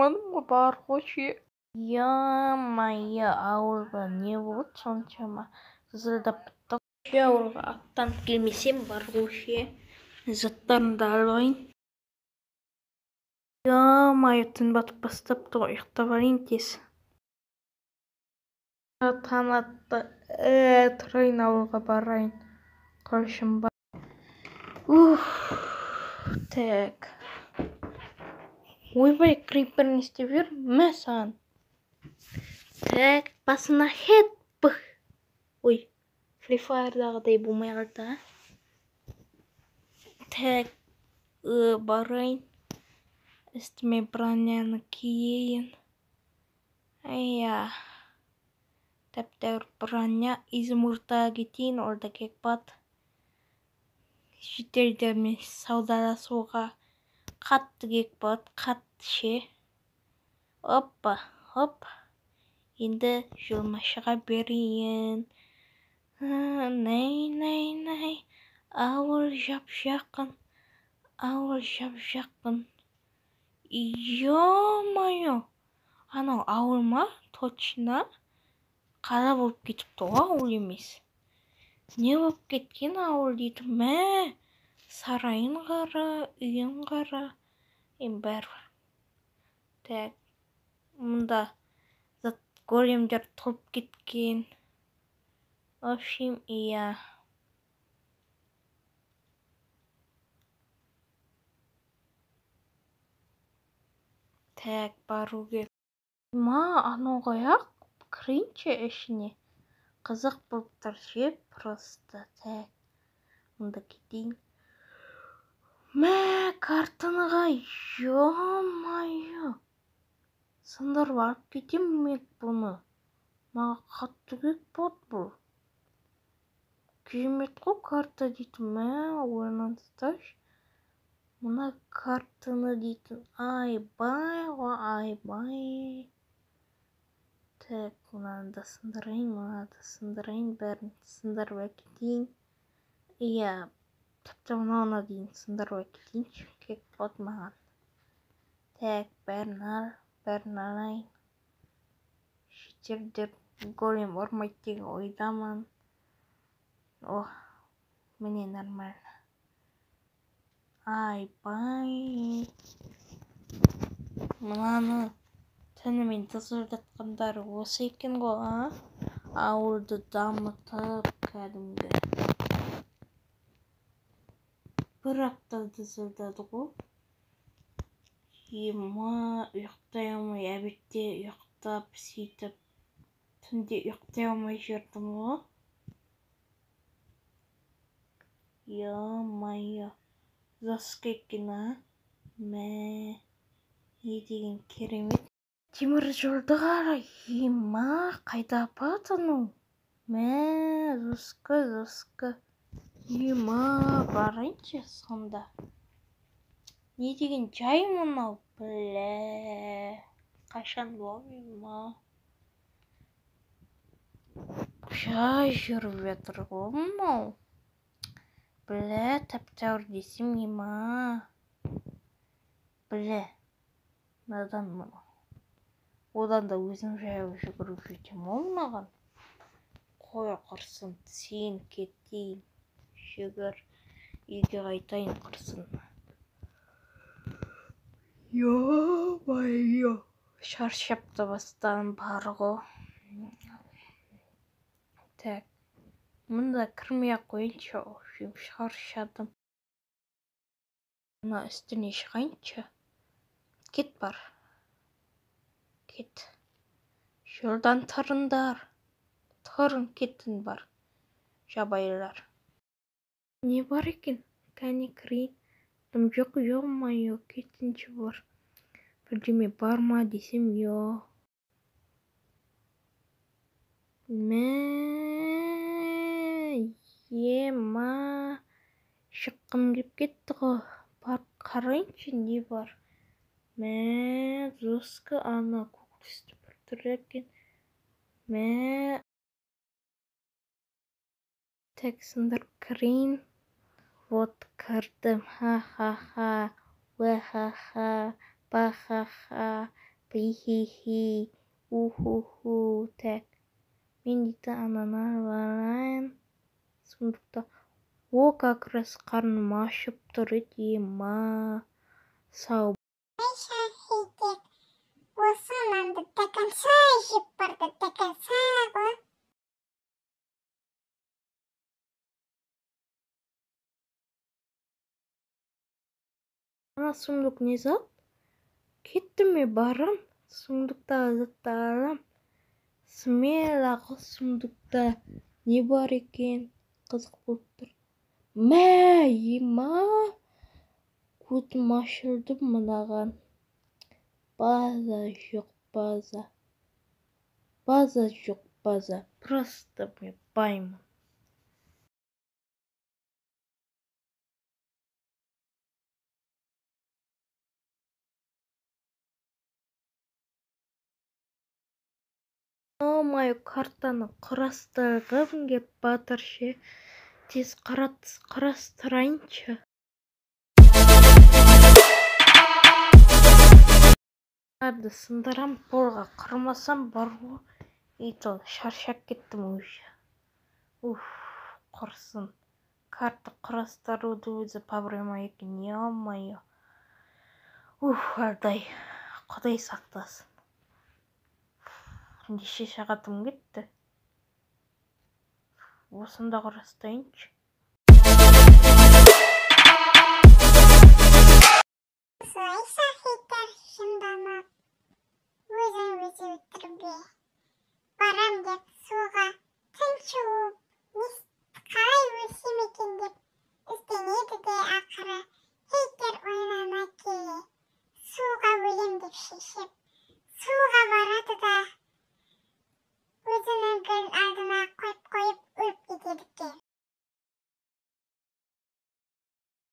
алмадым ғой, бар ғой ше. Ё-моё, ауылға не болды соншама? Зылдап бітті. Ше, ауылға аттанып келмесем бар ғой ше. Заттарымды алайын. Ё-моё, түн батып бастапты ғой, ұйықтап алайын тез. Таң атты. Тұрайын, ауылға барайын. Қылышым бар. Уф, так. Ойбай, крипер не істеп жүр? Мә саған. Так, басына хет пых. Ой, Free Fire'дағыдай болмай қалды, а? Так, барайын. Үстіме броняны киейін. Ая. Тәп-тәуір броня, изумрудтаға кетейін, ол да керек болады. Шетелдермен саудаласуға қатты керек болады, қатты ше. Оппа, хоп. Енді жолыма шыға берейін. Най, най, най. Ауыл жап-жақын. Ауыл жап-жақын. Ё-моё. Анау ауыл ма? Точно? Қара болып кетіпті ғой, ауыл емес. Не болып кеткен ауыл дейді. Мә, сарайын қара, үйін қара. Енді бәрібір. Так, мұнда зат големдер толып кеткен. В общем, иә. Так, бару керек. Ма, анау қаяқ? Кірейінші ішіне. Қызық болып тұр ше, просто. Так, мұнда кетейін. Мә, картаны ға, ё-моё. Сындырып алып кетемін мен бұны. Маған қатты керек болды бұл. Керемет қой карта дейтін. Мә, ойынан тасташы. Мына картаны дейтін. Айбай ғой, айбай. Так, мынаны да сындырайын, мынаны да сындырайын, бәрін сындырып әкетейін. Иә, тіпті мынауына дейін сындырып әкетейінші, керек болады маған. Так, бәрін ал, бәрін алайын. Шетелдер голем ұрмайды деген ойдамын. О, міне нормально. Айбай. Мынаны түнімен тызылдатқандары осы екен ғой, а? Ауылды дамытып кәдімгі. Бір апта тызылдады ғой. Ема, ұйықтай алмай, әбетте ұйықтап, сөйтіп түнде ұйықтай алмай жүрдім ғой. Ё-моё, жестко екен, а? Мә, не деген керемет. Темір жолды қара, ема, қайда апарады анау? Мә, жестко, жестко. Ема, барайыншы сонда. Не деген жай мынау, бля. Қашан боламын, ема? Жай жүріп жатыр ғой мынау. Бля, тәп-тәуір десем, ема. Бля, надан мынау. Одан да өзім жаяу жүгіріп жетем ғой мынаған. Қой құрсын, сен кетейін, жүгір, үйге қайтайын құрсын. Ё-моё, шаршап та бастадым бар ғой. Так, мұнда кірмей ақ қояйыншы, в общем, шаршадым. Мына үстіне шығайыншы. Кет бар. Кет. Жолдан тұрыңдар. Тұрын, кеттің бар. Жабайылар. Не бар екен? Кәне кірейін. Дым жоқ, ё-моё, кетінші бар. Бірдеме бар ма десем, ё. Мә, ема. Шыққым келіп кетті ғой. Барып қарайыншы, не бар. Мә, жестко ана көк түсті бір түр екен. Мә. Так, сындырып кірейін. Вот, кірдім. Ха-ха-ха. Уа-ха-ха. Ба-ха-ха. Хи-хи. Уху-ху. Так. Мен дейтін ананы алайын. Сундукта. О, как раз қарным ашып тұр еді, ема. Сау. Хейтер осы нанды до конца жеп барды, до конца ғой. Ана сундук не зат? Кеттім мен, барам. Сундуктағы затты алам. Смело ғой, сундукта не бар екен? Қызық болып тұр. Мә, ема. Көзім ашылды мынаған. База жоқ, база. База жоқ, база. Просто мен баймын. Ё-моё, картаны құрастырғым кеп батыр ше. Тез құрастырайыншы. Оларды сындырам, полға құрмасам бар ғой. И то шаршап кеттім уже. Уф, құрсын. Карта құрастыруды өзі проблема екен, ё-моё. Уф, алдай. Құдай сақтасын. Неше сағатым кетті. Осында құрастайыншы. Осылайша хейтер жынданып, өзін өзі өлтіруге барам деп суға тұншығып, қалай өлсем екен деп ізденеді де, ақыры хейтер ойлана келе суға өлем деп шешіп, суға барады да.